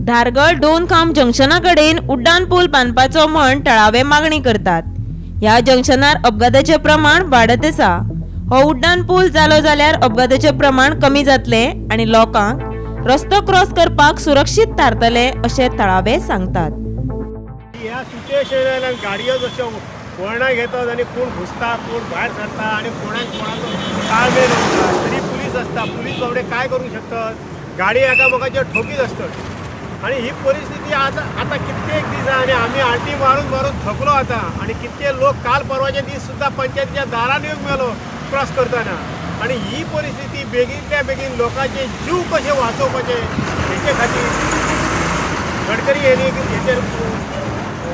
धारगळ दोन खांब जंक्शना कडेन उड्डाण पूल बांदपाचो म्हण थळावे मागणी करतात. ह्या जंक्शनार अपघाताचें प्रमाण वाडत आसा. हो उड्डाण पूल जालो जाल्यार अपघाताचें प्रमाण कमी जातलें आनी लोकांक रस्तो क्रॉस करपाक सुरक्षीत थारतले अशें थळावे सांगतात. ह्या सिच्युएशनान गाडयो जश्यो वळणां घेतात आनी कोण घुसता कोण भायर सरता आनी कोणाक कोणाचो ताळमेळ उरता तरी पुलीस आसता. पुलीस बाबडे काय करूंक शकतात? गाडी एकामेकाचेर ठोकीत आसतात आनी ही परिस्थिती आतां आतां कित्येक दीस आनी आमी आल्टी मारून मारून थकलो आतां. आनी कितके लोक काल परवाचे दीस सुद्दां पंचायतीच्या दारान येवन मेलो क्रॉस करतना. आनी ही परिस्थिती बेगीनल्या बेगीन लोकांचे जीव कशे वाचोवपाचे हेचे खातीर गडकरी यांनी हेचेर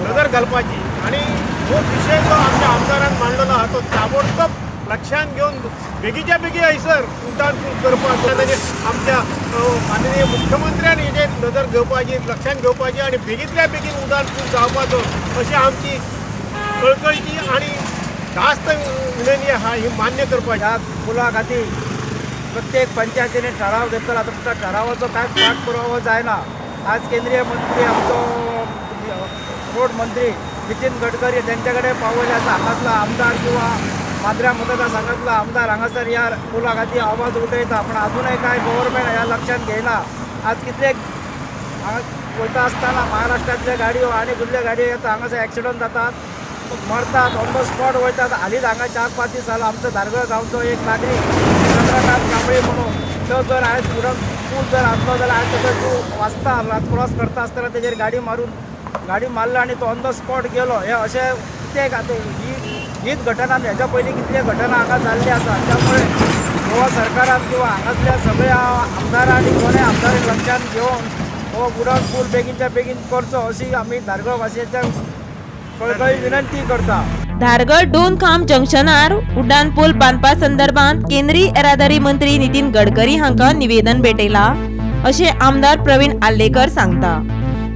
नदर घालपाची आनी हो विशय जो आमच्या आमदारान मांडलेलो आहा तो ताबडतोब लक्षांत घेवन बेगीच्या बेगीन हयसर उड्डाण पूल करपाक आमच्या माननीय मुख्यमंत्र्यान हेजेर नदर घेवपाची, लक्षांत घेवपाची आनी बेगींतल्या बेगीन उड्डाण पूल जावपाचो अशी आमची कळकळची आनी जास्त विनंती आहा, ही मान्य करपाची. ह्या पुला खातीर प्रत्येक पंचायतीने ठराव घेतला. आतां त्या ठरावाचो कांय पाठपुरावो जायना. आज केंद्रीय मंत्री आमचो रोड मंत्री नितीन गडकरी त्यांच्या कडेन पावयले आसा. हांगासलो आमदार किंवा माद्र्या मतदारसंघातलो आमदार हांगासर ह्या पुला खातीर आवाज उठयता, पण अजूनय कांय गव्हर्मेंट ह्या लक्षांत घेयना. आज कितले हांगा वयता आसतना महाराष्ट्रांतल्या गाडयो आनी कुठल्या गाडयो येता, हांगासर एक्सिडंट जातात, मरतात, ऑन the spot वयतात. हालींच हांगा 4-5 दीस जालो आमचो धारगळ गांवचो एक नागरीक चंद्रकांत कांबळे म्हणून तो जर आयज उडण पूल जर आसलो जाल्यार आयज ताचो जीव वाचता. क्रॉस करता आसतना तेजेर गाडी मारला आनी तो ऑन the spot गेलो. हे अशें कितें आतां हीच घटना हेच्या पयलीं कितले घटना हांगा जाल्ली आसा. त्यामुळे गोवा सरकारान किंवा हांगासल्या सगळ्या आमदारांनी कोणूय आमदारांनी लक्षांत घेवन हो उडण पूल बेगीनच्या बेगीन करचो अशी आमी धारगळ वासियांच्या कळकळी विनंती करता. धारगळ दोन खांब जंक्शनार उड्डाण पूल बांदपा संदर्भात केंद्रीय येरादारी मंत्री नितीन गडकरी हांकां निवेदन भेटयला अशें आमदार प्रवीण आर्लेकर सांगता.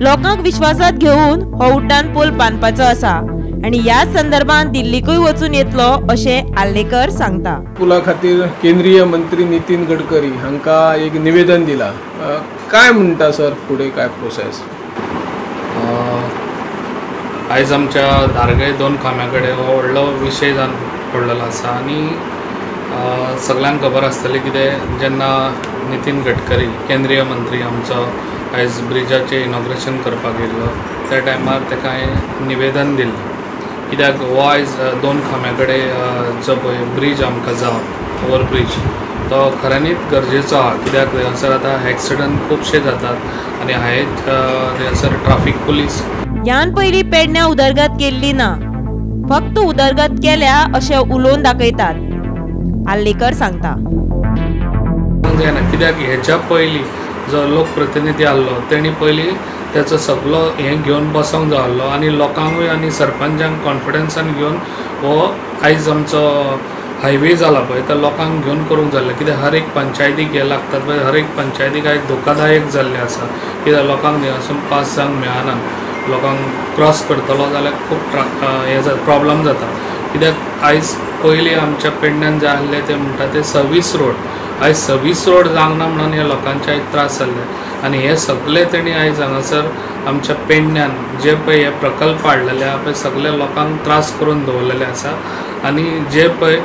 लोकांक विश्वासात घेवन हो उड्डाण पूल बांदपाचो आसा आनी ह्या संदर्भात दिल्लीकूय वचून येतलो अशें आर्लेकर सांगता. पुला खातीर केंद्रीय मंत्री नितीन गडकरी हांकां एक निवेदन दिला. काय म्हणटा सर, फुडें काय प्रोसेस? आयज आमच्या धारगळे दोन खांब्या कडेन हो व्हडलो विशय जावन पडलेलो आसा आनी सगल्यांक खबर आसतलें कितें जेन्ना नितीन गडकरी केंद्रीय मंत्री आमचो आयज ब्रिजाचें इनॉग्रेशन करपाक येयल्लो त्या टायमार ताका हांवें निवेदन दिल्लें. कित्याक हो आयज दोन खांब्या कडेन जो पळय ब्रीज आमकां जावं ओवर ब्रीज तो खऱ्यांनीच गरजेचो आहा. कित्याक थंयसर आतां एक्सिडंट खुबशे जातात आनी हांवें थंयसर ट्राफीक पुलीस ह्यान पयलीं पेडण्या उदरगत केल्ली ना, फक्त उदरगत केल्या अशें उलोवन दाखयतात, आर्लेकर सांगता. जायना कित्याक हेच्या पयलीं जो लोकप्रतिनिधी आहलो तेणी पयलीं तेचो सगलो हें घेवन बसोंक जाय आहलो आनी लोकांकूय आनी सरपंचांक कॉन्फिडन्सान घेवन हो आयज आमचो हायवे जाला पळय तो लोकांक घेवन करूंक जाल्लें. कित्याक हर एक पंचायतीक हें लागतात पळय, हर एक पंचायतीक आयज धोकादायक जाल्लें आसा. कित्याक लोकांक थंयसून पास जावंक मेळना, लोकांक क्रॉस करतलो जाल्यार खूब हें जाता, प्रॉब्लम जाता. कित्याक आयज पयलीं आमच्या पेडण्यान जे आहले ते म्हणटा ते सर्वीस रोड, आयज सर्वीस रोड जावंक ना म्हणून ह्या लोकांचे आयज त्रास जाल्ले आनी हे सगळे तेणी आयज हांगासर आमच्या पेडण्यान जे पळय हे प्रकल्प हाडलेले आहा पळय सगळे लोकांक त्रास करून दवरलेले आसा. आनी जे पळय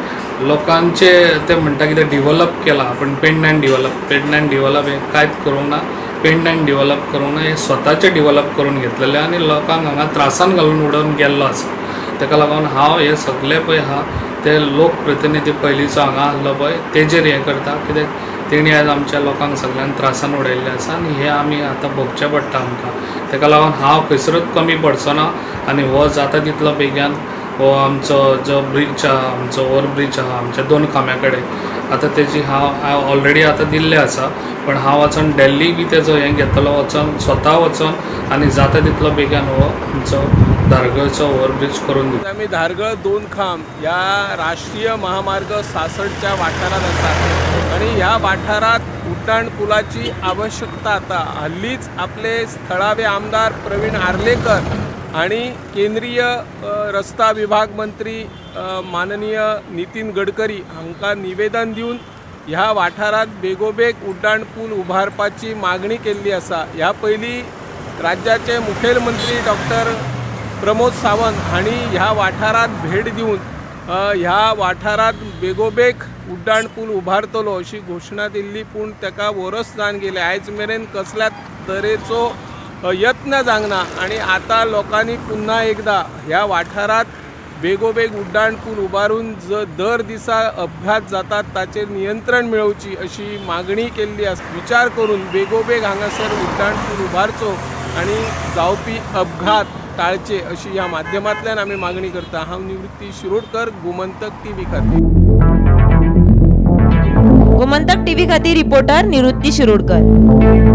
लोकांचे ते म्हणटा कितें डिवलप केलां पूण पेडण्यान डिवलप हें कांयच करूंक ना. पेडण्यान डिवलप करूंक ना, हें स्वताचें डिवलप करून घेतलेलें आनी लोकांक हांगा त्रासान घालून उडोवन गेल्लो आसा. ताका लागून हांव हे सगळे पळय आहा ते लोकप्रतिनिधी पयलींचो हांगा आहलो पळय तेजेर हें करता. कित्याक तेणी आयज आमच्या लोकांक सगळ्यांक त्रासान उडयल्लें आसा आनी हें आमी आतां भोगचें पडटा आमकां. ताका लागून हांव खंयसरूच कमी पडचो ना आनी हो जाता तितलो बेगीन हो आमचो जो ब्रीज आहा, आमचो ओवर ब्रीज आहा आमच्या दोन खांब्या कडेन आतां तेजी हांव ऑलरेडी आतां दिल्लें आसा, पण हांव वचोन दिल्ली बी तेजो हें घेतलो वचोन स्वता वचोन आनी जाता तितलो बेगीन हो आमचो धारगळचो ओवरब्रीज करून दिता. आमी धारगळ दोन खांब ह्या राष्ट्रीय महामार्ग 66च्या वाठारांत आसा आनी ह्या वाठारांत उड्डाण पुलाची आवश्यकता आता. हल्लीच आपले थळावे आमदार प्रवीण आर्लेकर आणि केंद्रीय रस्ता विभाग मंत्री माननीय नितीन गडकरी हांकां निवेदन दिवन ह्या वाठारांत बेगोबेग उड्डाण पूल उबारपाची मागणी केल्ली आसा. ह्या पयलीं राज्याचे मुखेलमंत्री डॉक्टर प्रमोद सावंत हांणी ह्या वाठारांत भेट दिवन ह्या वाठारांत बेगोबेग उड्डाण पूल उबारतलो अशी घोशणा दिल्ली, पूण ताका वरस जावन गेलें, आयज मेरेन कसल्याच तरेचो यत्न जावंक ना आनी आतां लोकांनी पुन्हा एकदा ह्या वाठारांत बेगोबेग उड्डाण पूल उबारून दर दिसा अपघात जातात ताचेर नियंत्रण मेळोवची अशी मागणी केल्ली आसा. विचार करून बेगोबेग हांगासर उड्डाण पूल उबारचो आनी जावपी अपघात टाळचे अशी ह्या माध्यमांतल्यान आमी मागणी करता. हांव निवृत्ती शिरोडकर, गोमंतक टीव्ही खातीर. गोमंतक टीव्ही खातीर रिपोर्टर निवृत्ती शिरोडकर.